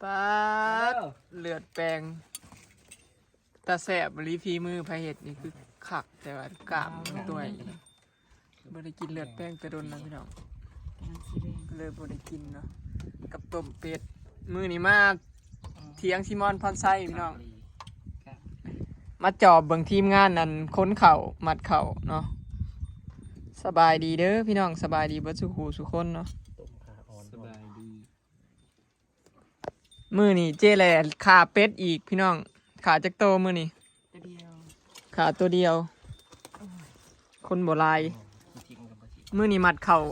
ປາດ ເລືອດແປງ ຕາແຊບອີ່ຫຼີ ຝີມືໃຜເຮັດນີ້ຄືຄັກ ແຕ່ວ່າກ້າມມັນຕົວະ ບໍ່ໄດ້ກິນເລືອດແປງແຕ່ດົນແລ້ວພີ່ນ້ອງ ກຳລັງຊິແດງ ກໍເລີຍບໍ່ໄດ້ກິນເນາະ ກັບຕົ້ມເປັດ. ມື້ນີ້ມາຖຽງຊີມອນພອນໄຊພີ່ນ້ອງ ມາຈອບເບິ່ງທີມງານອັນຂົນເຂົ້າ ມັດເຂົ້າເນາະ. ສະບາຍດີເດີພີ່ນ້ອງ ສະບາຍດີເບິດສູ່ຜູ້ສູ່ຄົນເນາະ ສະບາຍດີ. ມື້ນີ້ເຈ້ແຫຼ້ຂ້າເປັດອີກພີ່ນ້ອງ ຂ້າຈັກໂຕມື້ນີ້? ໂຕດຽວ ຂ້າໂຕດຽວ ຄົນບໍ່ຫຼາຍ. ມື້ນີ້ມັດເຂົ້າ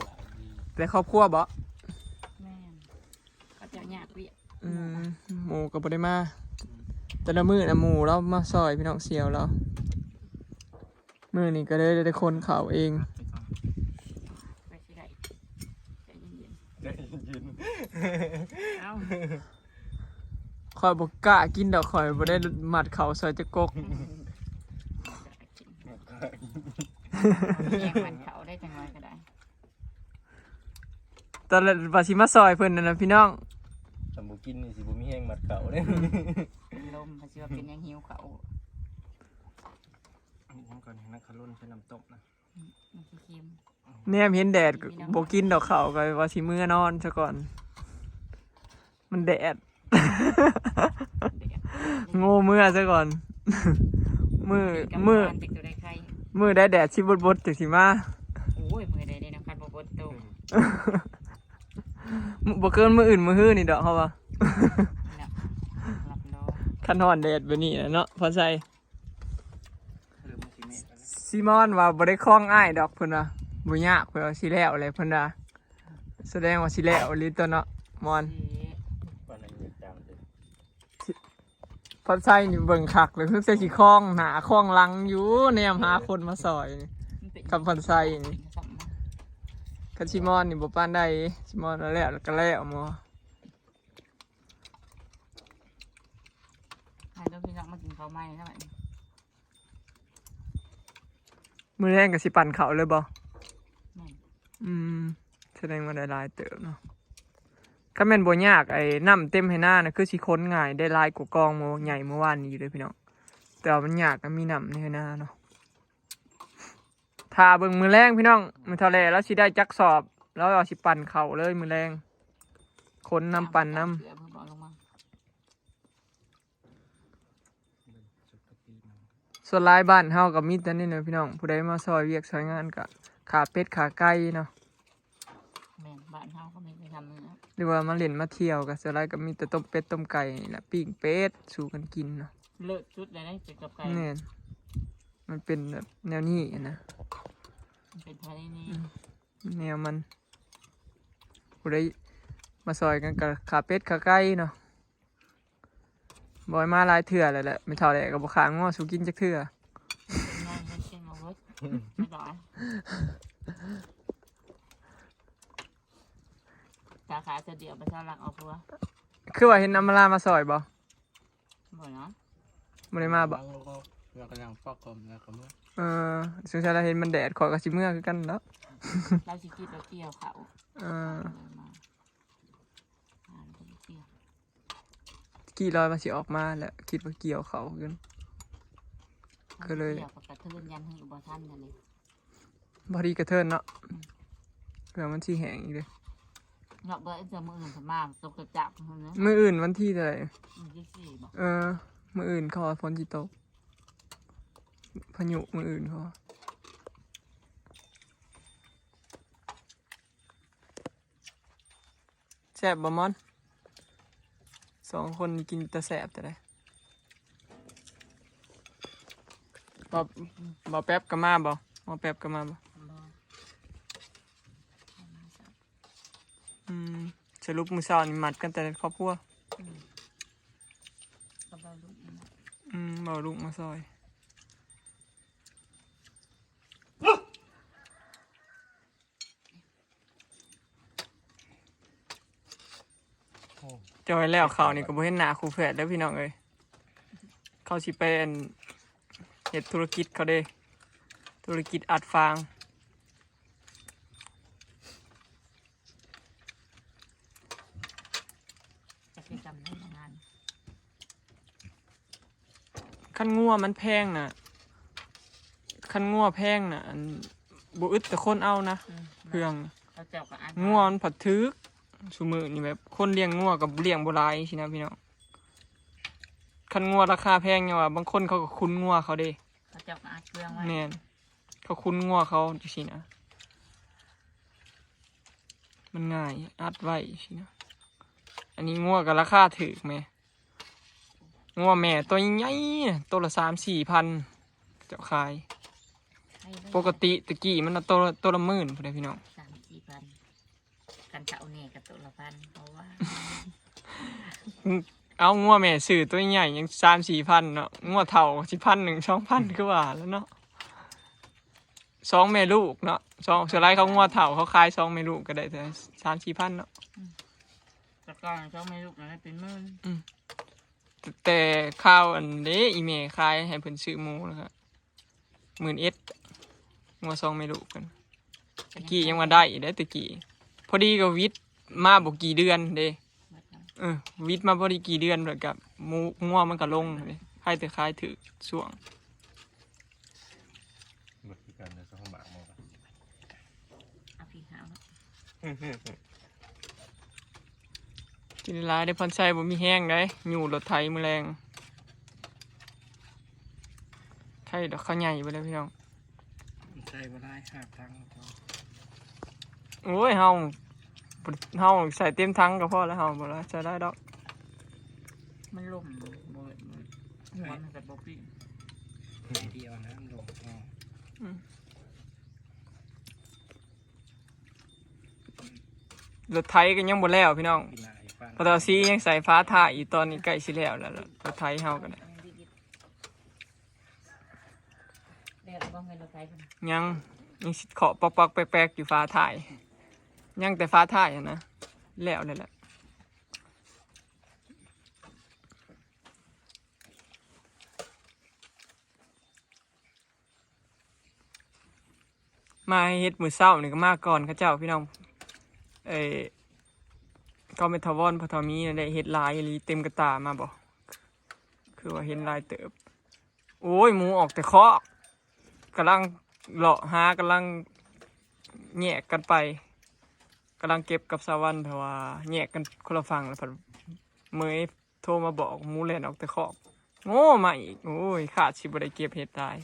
ແຕ່ຄອບຄົວບໍ? ແມ່ນ ເຂົາເຈົ້າຍາກວຽກ ອືມ ໝູ່ກໍບໍ່ໄດ້ມາ ແຕ່ລະມື້ນະໝູ່ລາວມາຊ່ອຍພີ່ນ້ອງ ສ່ຽວລາວ. ມື້ນີ້ກໍເລີຍໄດ້ຂົນເຂົ້າເອງ ໄປຊິໄດ້ ໃຈເຢັນໆ ໃຈເຢັນໆ ເອົ້າ ຂ້ອຍບໍ່ກ້າກິນດອກ ຂ້ອຍບໍ່ໄດ້ມັດເຂົ້າໃສ່ຈັກກົກ ແຍກມັນເຂົ້າໄດ້ຈັກໜ້ອຍກໍໄດ້. ຕອນແລກວ່າຊິມາຊ່ອຍເພິ່ນນັ້ນນະພີ່ນ້ອງ ຄັນບໍ່ກິນນີ້ຊິບໍ່ມີແຮງມັດເຂົ້າເດ້ ອືມ ລົມ ເພິ່ນຊິວ່າເປັນຫຍັງຫິວເຂົ້າ ມັນກໍໃຫ້ນັກຂະລົນໃສ່ນ້ຳຕົ້ມນະ ອືມ ມັນຊິເຄັມ ແນມເຫັນແດດ ບໍ່ກິນດອກເຂົ້າ ກໍວ່າຊິເມືອນອນຊະກ່ອນ ມັນແດດ ໂງ່ເມືອຊະກ່ອນ ມື້ ມື້ ມື້ໃດແດດຊິບົດໆ ຈັ່ງຊິມາ. ໂອ້ຍ ມື້ໃດເດ້ເນາະ ຄັນບໍ່ຝົນຕົກ ບໍ່ເກີນມື້ອື່ນມື້ຮືນີ້ດອກ ເຮົາວ່າ ເນາະ ຮັບຮອງ ຄັນຮ້ອນແດດແບບນີ້ນະເນາະ ພໍໃສ່. ຊີມອນວ່າບໍ່ໄດ້ຄອງອ້າຍດອກ ເພິ່ນວ່າບໍ່ຍາກ ເພິ່ນວ່າຊິແລ້ວແຫຼະ ເພິ່ນວ່າ ສະແດງວ່າຊິແລ້ວອີ່ຫຼີຕົວະເນາະມອນ. ພອນໄຊນີ້ເບິ່ງຄັກເລີຍ ຄືຊິຄອງໜ້າຄອງຫຼັງຢູ່ ແນມຫາຄົນມາຊ່ອຍນີ້ ຄຳພອນໄຊນີ້ ຄັນຊີມອນນີ້ບໍ່ປານໃດ ຊີມອນວ່າແລ້ວ ແລ້ວກໍແລ້ວໝໍ. ໃຫ້ເດີພີ່ນ້ອງມາກິນເຂົ້າໃໝ່ເນາະ ມື້ແລງກໍຊິປັ່ນເຂົ້າເລີຍບໍ່? ແມ່ນ ອືມ ສະແດງວ່າໄດ້ຫຼາຍເຕີບເນາະ ຄັນແມ່ນບໍ່ຍາກ ໄອ້ນ້ຳເຕັມໄຮ່ນານະ ຄືຊິຂົນງ່າຍ ໄດ້ຫຼາຍກວ່າກອງໝໍໃຫຍ່ມື້ວານນີ້ຢູ່ເດີພີ່ນ້ອງ ແຕ່ວ່າມັນຍາກນຳມີນ້ຳໃນໄຮ່ນາເນາະ. ຖ້າເບິ່ງມື້ແລງພີ່ນ້ອງ ແມ່ເຖົ້າແຫຼ້ລາວຊິໄດ້ຈັກສອບ ລາວວ່າຊິປັ່ນເຂົ້າເລີຍມື້ແລງ ຂົນນຳ ປັ່ນນຳ. ສ່ວນຫຼາຍບ້ານເຮົາກໍມີແຕ່ນີ້ແຫຼະພີ່ນ້ອງ ຜູ້ໃດມາຊ່ອຍວຽກຊ່ອຍງານກໍຂ້າເປັດຂ້າໄກ່ເນາະ. ແມ່ນ ບ້ານເຮົາກໍມີແຕ່ຊ່ຳນີ້ແຫຼະ ຫຼືວ່າມາຫຼິ້ນມາທ່ຽວກໍສ່ວນຫຼາຍກໍມີແຕ່ຕົ້ມເປັດຕົ້ມໄກ່ນີ້ແຫຼະ ປີ້ງເປັດສູ່ກັນກິນເນາະ. ເລີດສຸດແລ້ວເດ້ ເປັດກັບໄກ່ ແມ່ນ ມັນເປັນແບບແນວນີ້ນະ ມັນເປັນປະເພນີ ອືມ ແນວມັນ ຜູ້ໃດມາຊ່ອຍກັນກໍຂ້າເປັດຂ້າໄກ່ເນາະ. ບໍ່ໃຫ້ມາຫຼາຍເທື່ອແລ້ວແຫຼະ ແມ່ເຖົ້າແຫຼ້ກໍບໍ່ຂ້າງົວສູ່ກິນຈັກເທື່ອ. ເປັນຫຍັງມັນກິນບໍ່ເບິດ ສາຂາເທື່ອດຽວໄປເຊົາຫຼັກອອກຄົວ. ຄືວ່າເຫັນອຳມາລາມາຊ່ອຍບໍ່? ບໍ່ນະ ບໍ່ໄດ້ມາບໍ່? ແລ້ວກໍຍັງປອກຄອມແລ້ວກໍເມືອ. ເອີ ສົງໄສລາວເຫັນມັນແດດ ຂ້ອຍກໍຊິເມືອຄືກັນເນາະ. ລາວຊິກິນແລ້ວກ່ຽວເຂົ້າ. ເອີ ມາ ອ່າ ກິນ ກີ້ລອຍວ່າຊິອອກມາແຫຼະ ຄິດວ່າກ່ຽວເຂົ້າຄືກັນ ກໍເລີຍ ກ່ຽວກັບກະເທີນ ຍັນໃຫ້ບໍ່ທັນຫັ້ນເດ. ພໍດີກະເທີນເນາະ ອືມ ເພື່ອມັນຊິແຫ້ງອີກເດ້ເນາະ. ເບິ່ງເທື່ອມື້ອື່ນເພິ່ນມາຕົກກະຈັກເພິ່ນນະ ມື້ອື່ນວັນທີເທົ່າໃດ? ວັນທີສີ່ບໍ? ເອີ ມື້ອື່ນເຂົາວ່າຝົນຊິຕົກ ພາຍຸມື້ອື່ນເຂົາວ່າ. ແຊບບໍ່ມອນ? ສອງຄົນນີ້ກິນຕາແຊບແຕ່ໃດ. ບໍ່ ບໍ່ແປັບກໍມາບໍ່? ບໍ່ແປັບກໍມາບໍ່? ບໍ່ ອືມ ສະຫຼຸບມື້ເຊົ້ານີ້ມັດກັນແຕ່ຄອບຄົວ. ອືມ ກໍບໍ່ລຸກມາ ອືມ ບໍ່ລຸກມາຊ່ອຍ. ໂອ້ ຈ່ອຍແລ້ວ ເຂົ້ານີ້ກໍບໍ່ເຫັນໜ້າຄູ່ແຝດເດີພີ່ນ້ອງເອີຍ. ເຂົາຊິໄປ ອັນ ເຮັດທຸລະກິດເຂົາເດ້ ທຸລະກິດອັດຟາງ. ຈັກຊິ ຈຳໄດ້ວ່າງານ ຄັນງົວມັນແພງນະ ຄັນງົວແພງນະ ອັນ ບໍ່ອຶດແຕ່ຄົນເອົານະ ອືມ ເຄື່ອງ ເຂົາເຈົ້າກໍອັດ ງົວມັນພັດຖືກ ຊຸມື້ນີ້ແບບຄົນລ້ຽງງົວກໍລ້ຽງບໍ່ຫຼາຍຊີ້ນະພີ່ນ້ອງ. ຄັນງົວລາຄາແພງ ຍັງວ່າບາງຄົນເຂົາກໍຂຸນງົວເຂົາເດ້ ເຂົາເຈົ້າກໍອັດເຄື່ອງໄວ້ ແມ່ນ ເຂົາຂຸນງົວເຂົາຈັ່ງຊີ້ນະ ມັນງ່າຍ ອັດໄວ້ຊີ້ນະ. ອັນນີ້ງົວກໍລາຄາຖືກແໝ່ ງົວແມ່ໂຕໃຫຍ່ ໂຕລະສາມສີ່ພັນ ເຂົາເຈົ້າຂາຍ ໃຫ້ໄດ້ ປົກກະຕິແຕ່ກີ້ມັນໂຕ ໂຕລະໝື່ນພຸ້ນເດ້ພີ່ນ້ອງ ສາມສີ່ພັນ ຄັນເຖົ້າແດ່ກໍໂຕລະພັນ ເພາະວ່າ ເອົາ ງົວແມ່ຊື້ໂຕໃຫຍ່ຍັງສາມສີ່ພັນເນາະ ງົວເຖົ້າຊິພັນໜຶ່ງ ສອງພັນ ຄືວ່າແລ້ວເນາະ ສອງແມ່ລູກເນາະ ສອງ ສ່ວນຫຼາຍເຂົາງົວເຖົ້າເຂົາຂາຍສອງແມ່ລູກກໍໄດ້ແຕ່ສາມສີ່ພັນເນາະ ອືມ ແຕ່ກ່ອນສອງແມ່ລູກນັ້ນເປັນໝື່ນ ອືມ ແຕ່ ແຕ່ຄາວອັນເດ້ ອີ່ແມ່ຂາຍໃຫ້ເພິ່ນຊື້ໝູແລ້ວກໍ ໝື່ນເອັດ ງົວສອງແມ່ລູກກັນ ຕະກີ້ຍັງວ່າໄດ້ເດ້ ຕະກີ້ ພໍດີກໍວິດມາບໍ່ກີ່ເດືອນເດ້ ເອີ ວິດມາພໍດີກີ່ເດືອນ ແລ້ວກໍໝູ ງົວມັນກໍລົງເດ້ ໃຫ້ແຕ່ຂາຍຖືກຊ່ວງ ເບິດຄືກັນເດີ ສອງບາດໝົດ ເອົາພີ້ຫາວເນາະ ກິນຫຼາຍເດ້ ພອນໄຊບໍ່ມີແຮງໃດ ຍູ້ລົດໄຖມື້ແລງ ໄຖດອກ ເຂົາໃຫຍ່ເບິດແລ້ວພີ່ນ້ອງ ໃສ່ບໍ່ຫຼາຍ ຫ້າຖັງ ໂອ້ຍ ເຮົາ ເຮົາໃສ່ເຕັມຖັງກໍພໍແລ້ວ ເຮົາບໍ່ຫຼາຍ ໃສ່ຫຼາຍດອກ ມັນລົມ ບໍ່ ບໍ່ ຫົວມັນກໍບໍ່ປີ້ນ ເດີນດຽວນະ ມັນລົມ ອືມ ລົດໄຖກໍຍັງບໍ່ແລ້ວພີ່ນ້ອງ ພີ່ນ້າ ພໍ່ເຖົ້າສີຍັງໃສ່ຝາທ້າຍຢູ່ ຕອນນີ້ໃກ້ຊິແລ້ວແລ້ວ ລົດໄຖເຮົາກໍໄດ້ ແລ້ວບໍ່ແມ່ນລົດໄຖເພິ່ນ ຍັງ ຍັງຊິເຄາະປັກໆແປກໆຢູ່ຝາທ້າຍ ຍັງແຕ່ຝາທ້າຍຫັ້ນນະ ແລ້ວແລ້ວແຫຼະ. ມາເຮັດມື້ເຊົ້ານີ້ກໍມາກ່ອນເຂົາເຈົ້າພີ່ນ້ອງ ເອີ ກໍແມ່ນຖາວອນ ພໍ່ເຖົ້າມີນັ້ນແຫຼະ ເຮັດຫຼາຍອີ່ຫຼີ ເຕັມກະຕ່າມາບໍ່ ຄືວ່າເຫັນຫຼາຍເຕີບ ໂອ້ຍ ໝູອອກແຕ່ຄອກ ກຳລັງເລາະຫາ ກຳລັງແຍກກັນໄປ ກຳລັງເກັບກັບສາວວັນ ເພາະວ່າແຍກກັນຄົນລະຝັ່ງ ແລ້ວພັດເໝີຍ ໂທມາບອກ ໝູແລ່ນອອກແຕ່ຄອກ ໂອ້ ມາອີກ ໂອ້ຍ ຄາດຊິບໍ່ໄດ້ເກັບເຫັດຕາຍ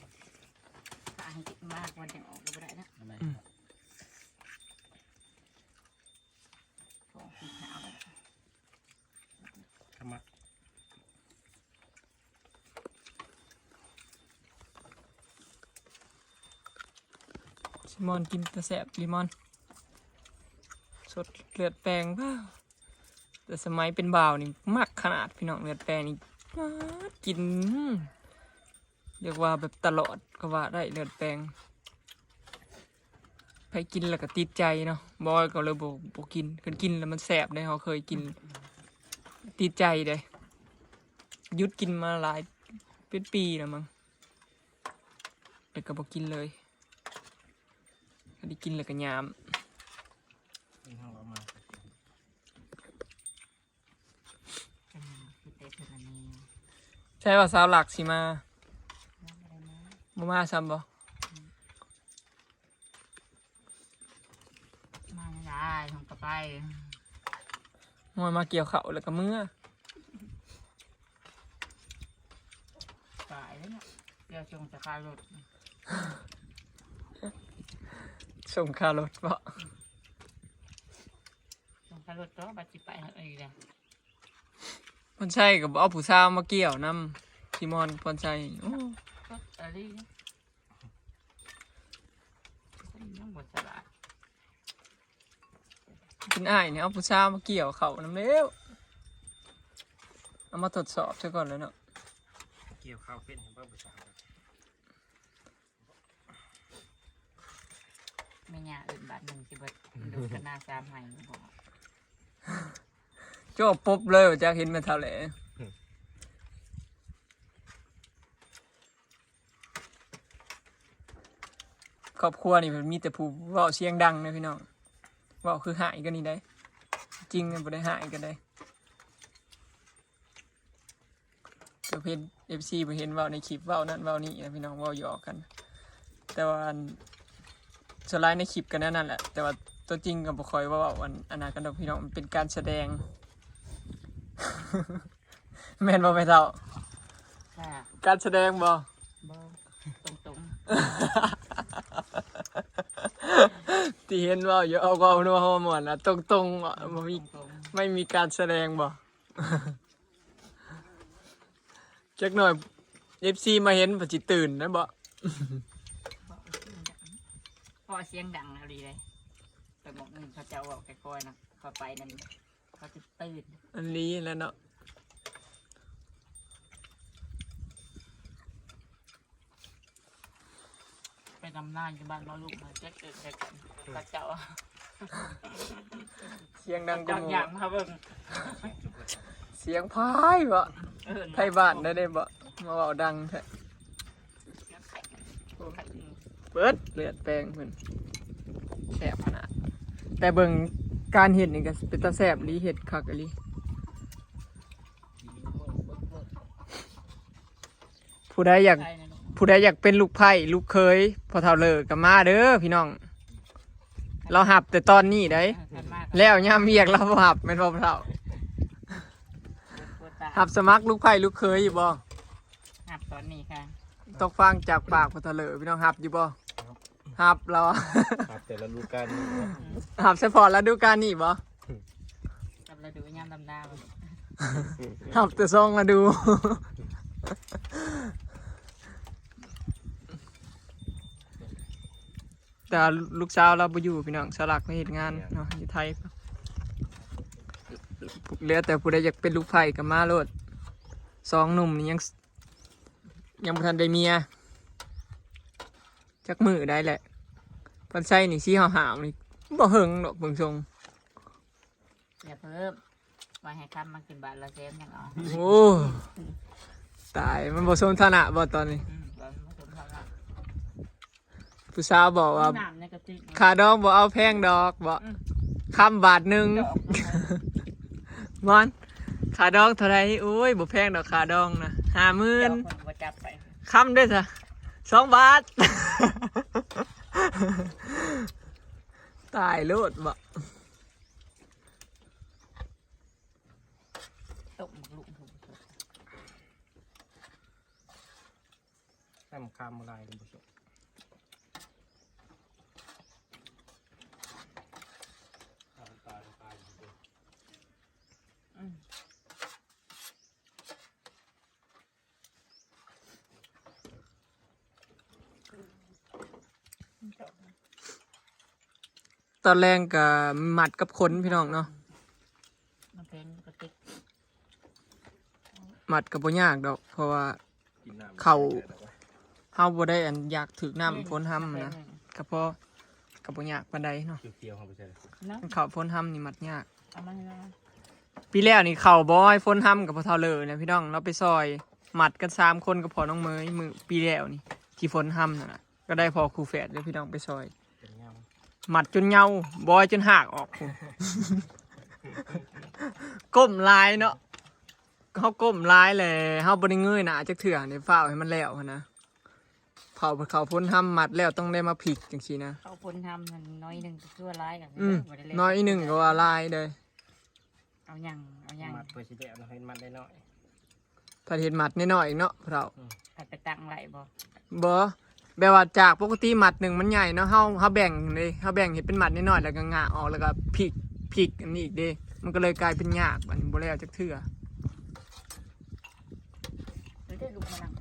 ຖ້າໃຫ້ມາກ່ອນຈັ່ງອອກກໍບໍ່ໄດ້ນະ ອືມ ຂອງສີຂາວ ຂະໝັກ ຊີມອນກິນຕາແຊບ ລີມອນ ສົດເລືອດແປງ ວ້າວ ແຕ່ສະໄໝເປັນບ່າວນີ້ມັກຂະໜາດພີ່ນ້ອງ ເລືອດແປງນີ້ ປາດ ກິນ ຮຽກວ່າແບບຕະຫຼອດກໍວ່າໄດ້ ເລືອດແປງ ໃຜກິນແລ້ວກໍຕິດໃຈເນາະ ບອຍກໍເລີຍບໍ່ ບໍ່ກິນ ຄັນກິນແລ້ວມັນແຊບເດ້ ເຮົາເຄີຍກິນ ຕິດໃຈເດ້ ຢຸດກິນມາຫຼາຍເປັນປີແລ້ວມັງ ແລ້ວກໍບໍ່ກິນເລີຍ ຄັນໄດ້ກິນແລ້ວກໍຍາມ ກິນເຮົາເອົາມາ ໃຊ່ວ່າສາວຫຼັກຊິມາ ບໍ່ມາຊ້ຳບໍ່ ມາຫຼາຍ ມັນກໍໄປ ມາກ່ຽວເຂົ້າແລ້ວກໍເມືອ ຕາຍແລ້ວເນາະ ກ່ຽວສົ່ງແຕ່ຄ່າລົດ ສົ່ງຄ່າລົດເບາະ ຕ້ອງຂາຍລົດຕໍ່ ບັດຊິໄປເຮັດອີກແລ້ວ ພອນໄຊກໍບໍ່ເອົາຜູ້ສາວມາກ່ຽວນຳ ຊີມອນ ພອນໄຊ ໂອ້ ກໍອີ່ຫຼີ ຍັງບໍ່ສະຫຼາດ ເປັນອ້າຍນີ້ເອົາຜູ້ສາວມາກ່ຽວເຂົ້ານຳແລ້ວ ເອົາມາທົດສອບຊະກ່ອນແລ້ວເນາະ ກ່ຽວເຂົ້າເປັນບໍ່ ຜູ້ສາວ ແມ່ຍ່າເອີ້ນບາດໜຶ່ງ ຊິເບິດ ໂດດກັນໜ້າສາມໄຮ່ບໍ່ ໂຈ້ປົບເລີຍ ວ່າຈັກເຫັນແມ່ເຖົ້າແຫຼະ ຄອບຄົວນີ້ມັນມີແຕ່ຜູ້ເວົ້າສຽງດັງເດ້ພີ່ນ້ອງ ເວົ້າຄືຮ້າຍກັນນີ້ໃດ໋ ຈິງມັນບໍ່ໄດ້ຮ້າຍກັນໃດ໋. ກໍເຫັນ ເອັຟຊີ ເພິ່ນເຫັນເວົ້າໃນຄລິບ ເວົ້ານັ້ນເວົ້ານີ້ນະພີ່ນ້ອງ ເວົ້າຫຍອກກັນ. ແຕ່ວ່າອັນ ສ່ວນຫຼາຍໃນຄລິບກໍແນວນັ້ນແຫຼະ ແຕ່ວ່າຕົວຈິງກໍບໍ່ຄ່ອຍເວົ້າອັນ ອັນນັ້ນກັນດອກພີ່ນ້ອງ ມັນເປັນການສະແດງ. ແມ່ນບໍ່ແມ່ເຖົ້າ? ການສະແດງບໍ່? ບໍ່ ຕົງໆ ທີ່ເຫັນເວົ້າຢູ່ ເວົ້າເວົ້ານົວຫົວມ່ວນນະ ຕົງໆ ບໍ່ມີ ບໍ່ມີການສະແດງບໍ່? ຈັກໜ້ອຍ ເອັຟຊີ ມາເຫັນເພິ່ນຊິຕື່ນນະບໍ່? ເພາະສຽງດັງອີ່ຫຼີເດ້ ໄປໝ່ອງອື່ນເຂົາເຈົ້າເວົ້າຄ່ອຍໆນະ ເຂົາໄປນັ້ນ ເຂົາຈະຕື່ນ. ອັນນີ້ແຫຼະເນາະ ໄປດຳນາຢູ່ບ້ານໝໍລຸງ ເຈັກເອິກເຈັກກັນ ເຂົາເຈົ້າ ສຽງດັງກວ່າໝູ່ ເຂົາເຈົ້າຍ່າງມາເບິ່ງ ສຽງພາຍເບາະ ເອີ ໄທບ້ານໄດ້ເດ້ເບາະ ມາເວົ້າດັງແທ້. ເບິດເລືອດແປງເພິ່ນ ແຊບຂະໜາດ. ແຕ່ເບິ່ງການເຮັດນີ້ກໍເປັນຕາແຊບອີ່ຫຼີ ເຮັດຄັກອີ່ຫຼີ. ຜູ້ໃດຢາກ ຜູ້ໃດຢາກເປັນລູກໃພ້ລູກເຂີຍພໍ່ເຖົ້າເລີກໍມາເດີພີ່ນ້ອງ ລາວຮັບແຕ່ຕອນນີ້ໃດ໋ ແລ້ວຍາມວຽກລາວບໍ່ຮັບແມ່ນບໍ່ພໍ່ເຖົ້າ? ຮັບສະໝັກລູກໃພ້ລູກເຂີຍຢູ່ບໍ່? ຮັບຕອນນີ້ຄ່ະ ຕ້ອງຟັງຈາກປາກພໍ່ເຖົ້າເລີ ພີ່ນ້ອງ ຮັບຢູ່ບໍ່? ຮັບລາວ ຮັບແຕ່ລະດູການນີ້ ຮັບສະເພາະລະດູການນີ້ບໍ່? ຮັບລະດູຍາມດຳນາບໍ່? ຮັບແຕ່ສອງລະດູ. ແຕ່ວ່າລູກສາວລາວບໍ່ຢູ່ພີ່ນ້ອງ ສາວລັກໄປເຮັດງານເນາະ ຢູ່ໄທ. ເຫຼືອແຕ່ຜູ້ໃດຢາກເປັນລູກໃພ້ກໍມາໂລດ ສອງໜຸ່ມນີ້ຍັງ ຍັງບໍ່ທັນໄດ້ເມຍ ຈັກມື້ໄດ້ແຫຼະ. ພັນໄຊນີ້ຊິຫ້າວໆນີ້ ບໍ່ເຫິງດອກເບິ່ງຊົງ. ຢ່າເພີ່ມ ໄວ້ໃຫ້ຄຳມາຂຶ້ນບາດລະແສນຈັ່ງເອົາ. ໂອ້ ຕາຍ ມັນບໍ່ສົມຖານະບໍ່ຕອນນີ້? ອືມ ຕອນນີ້ບໍ່ສົມຖານະ. ຜູ້ສາວບອກວ່າ ນ້ຳໃນກະຕິກ ຄ່າດອງບໍ່ເອົາແພງດອກເບາະ. ອືມ ຄຳບາດໜຶ່ງ ດອກ ມັນ ຄ່າດອງເທົ່າໃດ? ໂອ້ຍ ບໍ່ແພງດອກຄ່າດອງນະ ຫ້າໝື່ນ ດອກເພິ່ນບໍ່ຈັບໄປ. ຄຳເດ້ຊະ ສອງບາດ. ຕາຍໂລດເບາະ. ຕົ້ມບັກລຸ້ງ ນ້ຳຄາມບໍ່ຫຼາຍ ທ່ານຜູ້ຊົມ. ຕອນແລງກໍມັດກັບຂົນພີ່ນ້ອງເນາະ ມັດກໍບໍ່ຍາກດອກ ເພາະວ່າເຂົ້າເຮົາບໍ່ໄດ້ອັນຢາກຖືກນ້ຳຝົນຮຳນະ ກໍພໍ ກໍບໍ່ຍາກປານໃດເນາະ. ເຂົ້າຝົນຮຳນີ້ມັດຍາກ. ເອົາມາໃຫ້ລາວ. ປີແລ້ວນີ້ເຂົ້າບໍ່ໃຫ້ຝົນຮຳກັບພໍ່ເຖົ້າເລີນະພີ່ນ້ອງ ລາວໄປຊ່ອຍ ມັດກັນສາມຄົນກັບພໍ່ນ້ອງເມຍ ມື້ປີແລ້ວນີ້ທີ່ຝົນຮຳນັ້ນນະ ກໍໄດ້ພໍ່ຄູ່ແຝດເດີພີ່ນ້ອງໄປຊ່ອຍ ມັດຈົນເຍົາ ບອຍຈົນຮາກອອກພຸ້ນ. ກົ້ມຫຼາຍເນາະ ເຮົາກົ້ມຫຼາຍແຫຼະ ເຮົາບໍ່ໄດ້ເງີຍໜ້າຈັກເທື່ອ ໄດ້ຟ້າວໃຫ້ມັນແລ້ວຫັ້ນນະ. ເຜົາເຂົ້າຝົນຮຳ ມັດແລ້ວຕ້ອງໄດ້ມາພິກຈັ່ງຊີ້ນະ. ເຂົ້າຝົນຮຳນັ້ນໜ້ອຍໜຶ່ງກໍຄືວ່າຫຼາຍແລ້ວ ອືມ ບໍ່ໄດ້ເລີຍ ໜ້ອຍໜຶ່ງກໍວ່າຫຼາຍເດີ. ເອົາຫຍັງ ເອົາຫຍັງ ມັດເພື່ອຊິໄດ້ເອົາ ເຮັດມັດໄດ້ໜ້ອຍ ພັດເຮັດມັດນ້ອຍໆອີກເນາະພໍ່ເຖົ້າ. ອືມ ພັດໄປຕັ້ງໄວ້ບໍ່? ບໍ່ ແບບວ່າຈາກປົກກະຕິມັດໜຶ່ງມັນໃຫຍ່ເນາະ ເຮົາ ເຮົາແບ່ງເດ້ ເຮົາແບ່ງເຮັດເປັນມັດນ້ອຍໆ ແລ້ວກໍງະອອກ ແລ້ວກໍພິກ ພິກອັນນີ້ອີກເດ້ ມັນກໍເລີຍກາຍເປັນຍາກ ບັດນີ້ບໍ່ແລ້ວຈັກເທື່ອ. ເອີ ໄດ້ລູກມານັ່ງ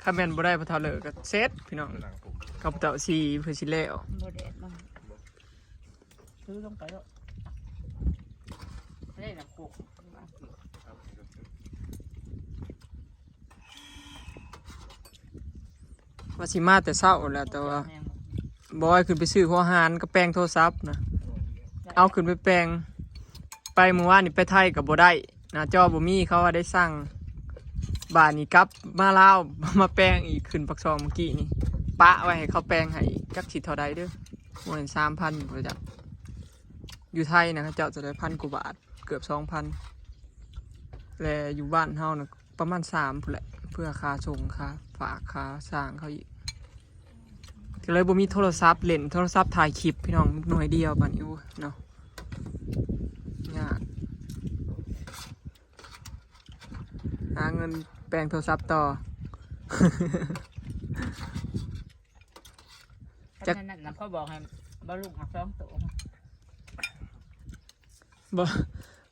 ຄັນແມ່ນບໍ່ໄດ້ພໍ່ເຖົ້າເລີກໍເສັດພີ່ນ້ອງ ມານັ່ງປຸ້ມ ຂ້າພະເຈົ້າຊິເພື່ອຊິແລ້ວ ບໍ່ແດດມາ ຖືລົງໄປໂລດ ໄດ້ນຳໂຄກ ວ່າຊິມາແຕ່ເຊົ້າແຫຼະ ແຕ່ວ່າ ແມ່ນບໍ່? ບອຍຂຶ້ນໄປຊື້ຫົວຫານກັບແປງໂທລະສັບນະ ເອົາຂຶ້ນໄປແປງ ໄປມື້ວານນີ້ໄປໄທກໍບໍ່ໄດ້ ໜ້າຈໍບໍ່ມີ ເຂົາວ່າໄດ້ສັ່ງ ບາດນີ້ກັບມາລາວ ມາແປງອີກ ຂຶ້ນປາກຊ່ອງມື້ກີ້ນີ້ ປະໄວ້ໃຫ້ເຂົາແປງໃຫ້ອີກ ຈັກຊິເທົ່າໃດເດີ ບໍ່ແມ່ນສາມພັນບໍ່ຈັກ ຢູ່ໄທນະ ເຂົາເຈົ້າຈະໄດ້ພັນກວ່າບາດ ເກືອບສອງພັນ ແລະຢູ່ບ້ານເຮົານະ ປະມານສາມພຸ້ນແຫຼະ ເພື່ອຄ່າສົ່ງ ຄ່າຝາກ ຄ່າຊ່າງເຂົາອີກ ກໍເລີຍບໍ່ມີໂທລະສັບ ເຫຼັ້ນໂທລະສັບຖ່າຍຄລິບພີ່ນ້ອງ ໜ່ວຍດຽວບາດນີ້ ໂອ້ຍເນາະ ຍາກ ຫາເງິນແປງໂທລະສັບຕໍ່ ຈັກ ອັນນັ້ນນະ ເຂົາບອກໃຫ້ບ່າວລຸງເອົາສອງໂຕ ບໍ່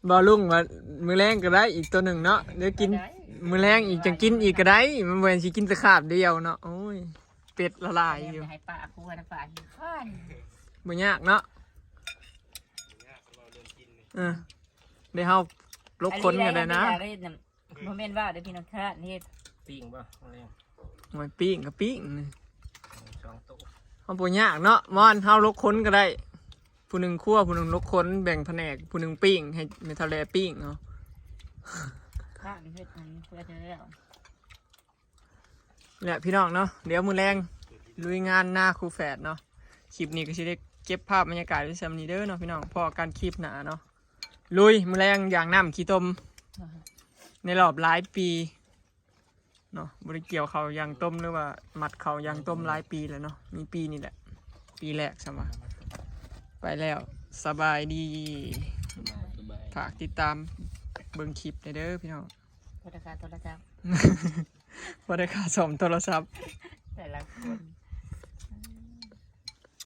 ບ່າວລຸງວ່າມື້ແລງກໍໄດ້ອີກໂຕໜຶ່ງເນາະ ດຽວກິນ ມື້ແລງອີກ ຈັ່ງກິນອີກກໍໄດ້ ມັນບໍ່ແມ່ນຊິກິນແຕ່ຄາບດຽວເນາະ ໂອ້ຍ ເປັດລະຫຼາຍຢູ່ ໃຫ້ປ້າຄົວນະ ປ້າຂີ້ຄ້ານ ບໍ່ຍາກເນາະ ເອີ ໄດ້ເຮົາລົກຄົນກໍໄດ້ນະ ບໍ່ແມ່ນວ່າເດີພີ່ນ້ອງ ຄ້ານເຮັດ ປີ້ງບໍ່? ມື້ແລງ ໂອ້ຍ ປີ້ງກໍປີ້ງ ສອງໂຕ ເຮົາບໍ່ຍາກເນາະ ມ່ອນ ເຮົາລົກຄົນກໍໄດ້ ຜູ້ໜຶ່ງຄົວ ຜູ້ໜຶ່ງລົກຄົນ ແບ່ງພະແນກ ຜູ້ໜຶ່ງປີ້ງ ໃຫ້ແມ່ເຖົ້າແລປີ້ງເອົາ ຂ້າງເຮັດໃຫ້ເພື່ອຈະແລ້ວ ແຫຼະພີ່ນ້ອງເນາະ ດຽວມື້ແລງລຸຍງານນາຄູ່ແຝດເນາະ ຄລິບນີ້ກໍຊິໄດ້ເກັບພາບບັນຍາກາດໄວ້ສ່ຳນີ້ເດີເນາະພີ່ນ້ອງ ພໍ້ກັນຄລິບໜ້າເນາະ ລຸຍ ມື້ແລງຢາງນ້ຳຂີ້ຕົມ ໃນລອບຫຼາຍປີ ເນາະ ບໍ່ໄດ້ກ່ຽວເຂົ້າຢາງຕົມ ຫຼືວ່າມັດເຂົ້າຢາງຕົມຫຼາຍປີແລ້ວເນາະ ມີປີນີ້ແຫຼະ ປີແລກຊ້ຳວ່າ ໄປແລ້ວ ສະບາຍດີ ສະບາຍ ສະບາຍ ຝາກຕິດຕາມເບິ່ງຄລິບແດ່ເດີພີ່ນ້ອງ ບໍ່ໄດ້ຄ່າໂທລະສັບ ບໍ່ໄດ້ຄ່າສ້ອມໂທລະສັບ ແຕ່ລະຄົນ